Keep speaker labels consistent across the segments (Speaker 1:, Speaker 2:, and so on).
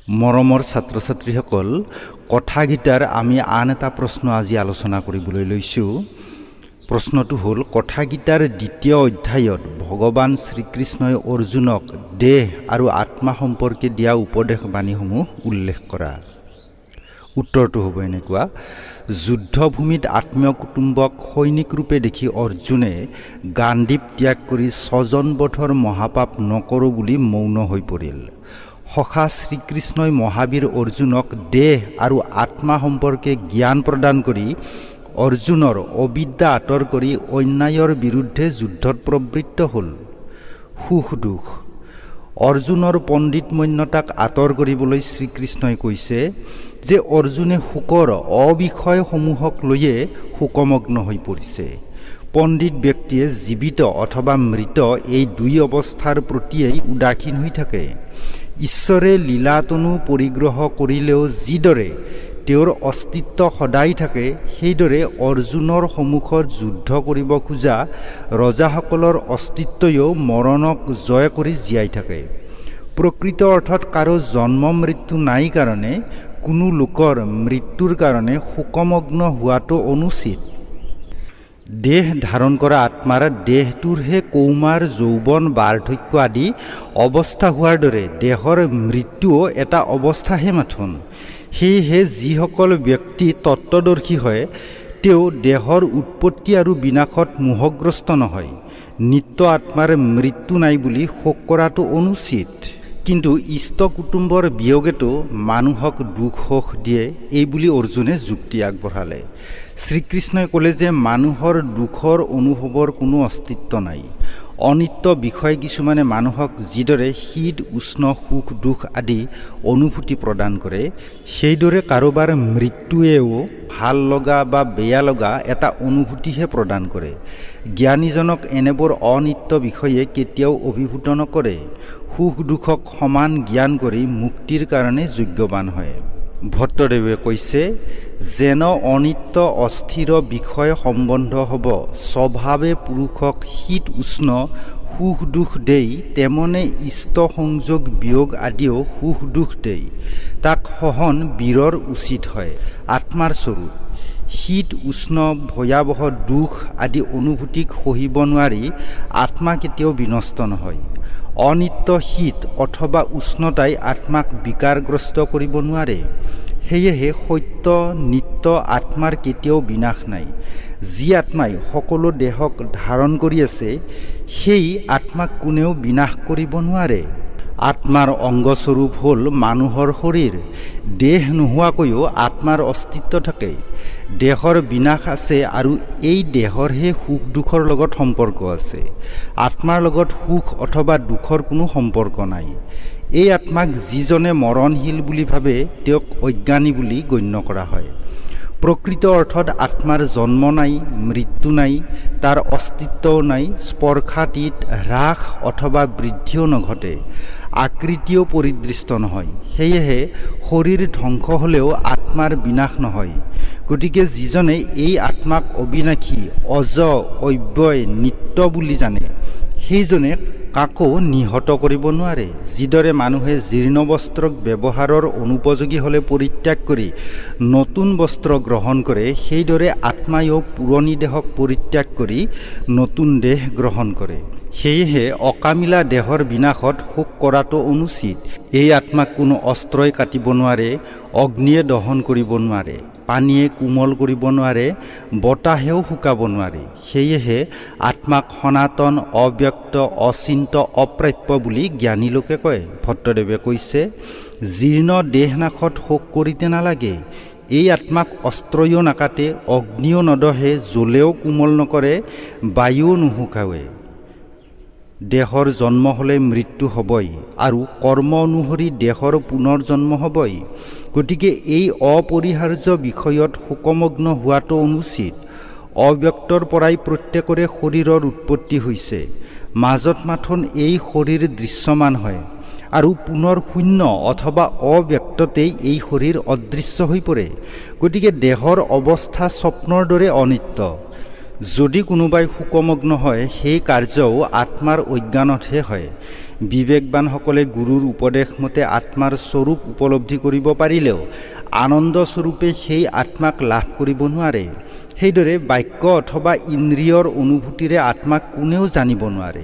Speaker 1: মৰমৰ ছাত্ৰ ছাত্ৰীসকল, কথাগীতাৰ আমি আন এটা প্ৰশ্ন আজি আলোচনা কৰিবলৈ লৈছোঁ। প্ৰশ্নটো হ'ল, কথাগীতাৰ দ্বিতীয় অধ্যায়ত ভগৱান শ্ৰীকৃষ্ণই অৰ্জুনক দেহ আৰু আত্মা সম্পৰ্কে দিয়া উপদেশ বাণীসমূহ উল্লেখ কৰা। উত্তৰটো হ'ব এনেকুৱা: যুদ্ধভূমিত আত্মীয় কুটুম্বক সৈনিক ৰূপে দেখি অৰ্জুনে গাণ্ডীৱ ত্যাগ কৰি স্বজনবধৰ মহাপাপ নকৰোঁ বুলি মৌন হৈ পৰিল। সখা শ্ৰীকৃষ্ণই মহাবীৰ অৰ্জুনক দেহ আৰু আত্মা সম্পৰ্কে জ্ঞান প্ৰদান কৰি অৰ্জুনৰ অবিদ্যা আঁতৰ কৰি অন্যায়ৰ বিৰুদ্ধে যুদ্ধত প্ৰবৃত্ত হ'ল। সুখ দুখ। অৰ্জুনৰ পণ্ডিতমন্যতাক আঁতৰ কৰিবলৈ শ্ৰীকৃষ্ণই কৈছে যে অৰ্জুনে শোকৰ অবিষয়সমূহক লৈয়ে শোকমগ্ন হৈ পৰিছে। পণ্ডিত ব্যক্তিয়ে জীৱিত অথবা মৃত, এই দুই অৱস্থাৰ প্ৰতিয়েই উদাসীন হৈ থাকে। ঈশ্বৰে লীলাতনু পৰিগ্ৰহ কৰিলেও যিদৰে তেওঁৰ অস্তিত্ব সদায় থাকে, সেইদৰে অৰ্জুনৰ সন্মুখত যুদ্ধ কৰিব খোজা ৰজাসকলৰ অস্তিত্বইও মৰণক জয় কৰি জীয়াই থাকে। প্ৰকৃত অৰ্থত কাৰো জন্ম মৃত্যু নাই কাৰণে কোনো লোকৰ মৃত্যুৰ কাৰণে শোকমগ্ন হোৱাটো অনুচিত। দেহ ধাৰণ কৰা আত্মাৰ দেহটোৰহে কৌমাৰ, যৌৱন, বাৰ্ধক্য আদি অৱস্থা হোৱাৰ দৰে দেহৰ মৃত্যুও এটা অৱস্থাহে মাথোন। সেয়েহে যিসকল ব্যক্তি তত্ত্বদৰ্শী হয়, তেওঁ দেহৰ উৎপত্তি আৰু বিনাশত মোহগ্ৰস্ত নহয়। নিত্য আত্মাৰ মৃত্যু নাই বুলি শোক কৰাটো অনুচিত। কিন্তু ইষ্ট কুটুম্বৰ বিয়োগেতো মানুহক দুখ সুখ দিয়ে, এই বুলি অৰ্জুনে যুক্তি আগবঢ়ালে। শ্ৰীকৃষ্ণই ক'লে যে মানুহৰ দুখৰ অনুভৱৰ কোনো অস্তিত্ব নাই। অনিত্য বিষয় কিছুমানে মানুহক যিদৰে শীত উষ্ণ, সুখ দুখ আদি অনুভূতি প্ৰদান কৰে, সেইদৰে কাৰোবাৰ মৃত্যুৱেও ভাল লগা বা বেয়া লগা এটা অনুভূতিহে প্ৰদান কৰে। জ্ঞানীজনক এনেবোৰ অনিত্য বিষয়ে কেতিয়াও অভিভূত নকৰে। সুখ দুখক সমান জ্ঞান কৰি মুক্তিৰ কাৰণে যোগ্যৱান হয়। ভট্টদেৱে কৈছে, যেন অনিত্য অস্থিৰ বিষয় সম্বন্ধ হ'ব স্বভাৱে পুৰুষক শীত উষ্ণ, সুখ দুখ দেই, তেমনে ইষ্ট সংযোগ বিয়োগ আদিও সুখ দুখ দেই, তাক সহন বীৰৰ উচিত হয়। আত্মাৰ স্বৰূপ। শীত উষ্ণ, ভয়াৱহ দুখ আদি অনুভূতিক সহিব নোৱাৰি আত্মা কেতিয়াও বিনষ্ট নহয়। অনিত্য শীত অথবা উষ্ণতাই আত্মাক বিকাৰগ্ৰস্ত কৰিব নোৱাৰে। সেয়েহে সত্য নিত্য আত্মাৰ কেতিয়াও বিনাশ নাই। যি আত্মাই সকলো দেহক ধাৰণ কৰি আছে, সেই আত্মাক কোনেও বিনাশ কৰিব নোৱাৰে। আত্মাৰ অংগস্বৰূপ হ'ল মানুহৰ শৰীৰ। দেহ নোহোৱাকৈও আত্মাৰ অস্তিত্ব থাকে। দেহৰ বিনাশ আছে আৰু এই দেহৰহে সুখ দুখৰ লগত সম্পৰ্ক আছে। আত্মাৰ লগত সুখ অথবা দুখৰ কোনো সম্পৰ্ক নাই। এই আত্মাক যিজনে মৰণশীল বুলি ভাবে, তেওঁক অজ্ঞানী বুলি গণ্য কৰা হয়। প্ৰকৃত অৰ্থত আত্মাৰ জন্ম নাই, মৃত্যু নাই, তাৰ অস্তিত্বও নাই। স্পৰ্শাতীত, হ্ৰাস অথবা বৃদ্ধিও নঘটে, আকৃতিও পৰিদৃষ্ট নহয়। সেয়েহে শৰীৰ ধ্বংস হ'লেও আত্মাৰ বিনাশ নহয়। গতিকে যিজনে এই আত্মাক অবিনাশী, অজ, অব্যয়, নিত্য বুলি জানে, সেইজনে কাকো নিহত কৰিব নোৱাৰে। যিদৰে মানুহে জীৰ্ণ বস্ত্ৰক ব্যৱহাৰৰ অনুপযোগী হ'লে পৰিত্যাগ কৰি নতুন বস্ত্ৰ গ্ৰহণ কৰে, সেইদৰে আত্মায়ো পুৰণি দেহক পৰিত্যাগ কৰি নতুন দেহ গ্ৰহণ কৰে। সেয়েহে অকামিলা দেহৰ বিনাশত শোক কৰাটো অনুচিত। এই আত্মাক কোনো অস্ত্ৰই কাটিব নোৱাৰে, অগ্নিয়ে দহন কৰিব নোৱাৰে, পানীয়ে কোমল কৰিব নোৱাৰে, বতাহেও শুকাব নোৱাৰে। সেয়েহে আত্মাক সনাতন, অব্যক্ত, অচিন্ত, অপ্ৰাপ্য বুলি জ্ঞানী লোকে কয়। ভট্টদেৱে কৈছে, জীৰ্ণ দেহ নাশত শোক কৰিতে নালাগে। এই আত্মাক অস্ত্ৰয়ো নাকাটে, অগ্নিও নদহে, জলেও কোমল নকৰে, বায়ুও নুশুকাৱে। দেহৰ জন্ম হ'লে মৃত্যু হ'বই আৰু কৰ্ম অনুসৰি দেহৰ পুনৰ জন্ম হ'বই। গতিকে এই অপৰিহাৰ্য বিষয়ত শোকমগ্ন হোৱাটো অনুচিত। অব্যক্তৰ পৰাই প্ৰত্যেকৰে শৰীৰৰ উৎপত্তি হৈছে। মাজত মাথোন এই শৰীৰ দৃশ্যমান হয় আৰু পুনৰ শূন্য অথবা অব্যক্ততেই এই শৰীৰ অদৃশ্য হৈ পৰে। গতিকে দেহৰ অৱস্থা স্বপ্নৰ দৰে অনিত্য। যদি কোনোবাই শোকমগ্ন হয়, সেই কাৰ্যও আত্মাৰ অজ্ঞানতহে হয়। বিবেকবানসকলে গুৰুৰ উপদেশ মতে আত্মাৰ স্বৰূপ উপলব্ধি কৰিব পাৰিলেও আনন্দস্বৰূপে সেই আত্মাক লাভ কৰিব নোৱাৰে। সেইদৰে বাক্য অথবা ইন্দ্ৰিয়ৰ অনুভূতিৰে আত্মাক কোনেও জানিব নোৱাৰে।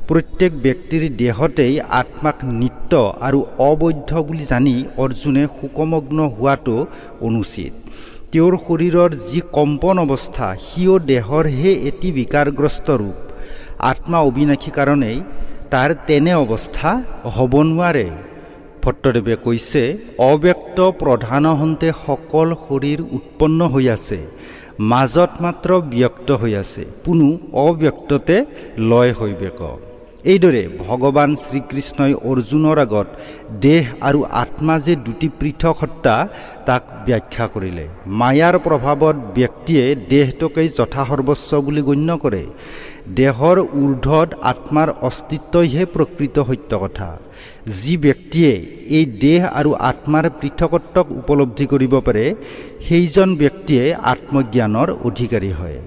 Speaker 1: প্ৰত্যেক ব্যক্তিৰ দেহতেই আত্মাক নিত্য আৰু অবধ্য বুলি জানি অৰ্জুনে শোকমগ্ন হোৱাটো অনুচিত। তেওঁৰ শৰীৰৰ যি কম্পন অৱস্থা, সিও দেহৰহে এটি বিকাৰগ্ৰস্ত ৰূপ। আত্মা অবিনাশী কাৰণেই তাৰ তেনে অৱস্থা হ'ব নোৱাৰে। ভট্টদেৱে কৈছে, অব্যক্ত প্ৰধান হন্তে সকল শৰীৰ উৎপন্ন হৈ আছে, মাজত মাত্ৰ ব্যক্ত হৈ আছে, পুনু অব্যক্ততে লয় হৈবেক। এইদৰে ভগৱান শ্ৰীকৃষ্ণই অৰ্জুনৰ আগত দেহ আৰু আত্মা যে দুটি পৃথক সত্তা, তাক ব্যাখ্যা কৰিলে। মায়াৰ প্ৰভাৱত ব্যক্তিয়ে দেহটোকেই যথাসৰ্বস্ব বুলি গণ্য কৰে। দেহৰ ঊৰ্ধত আত্মাৰ অস্তিত্বইহে প্ৰকৃত সত্য কথা। যি ব্যক্তিয়ে এই দেহ আৰু আত্মাৰ পৃথকত্বক উপলব্ধি কৰিব পাৰে, সেইজন ব্যক্তিয়ে আত্মজ্ঞানৰ অধিকাৰী হয়।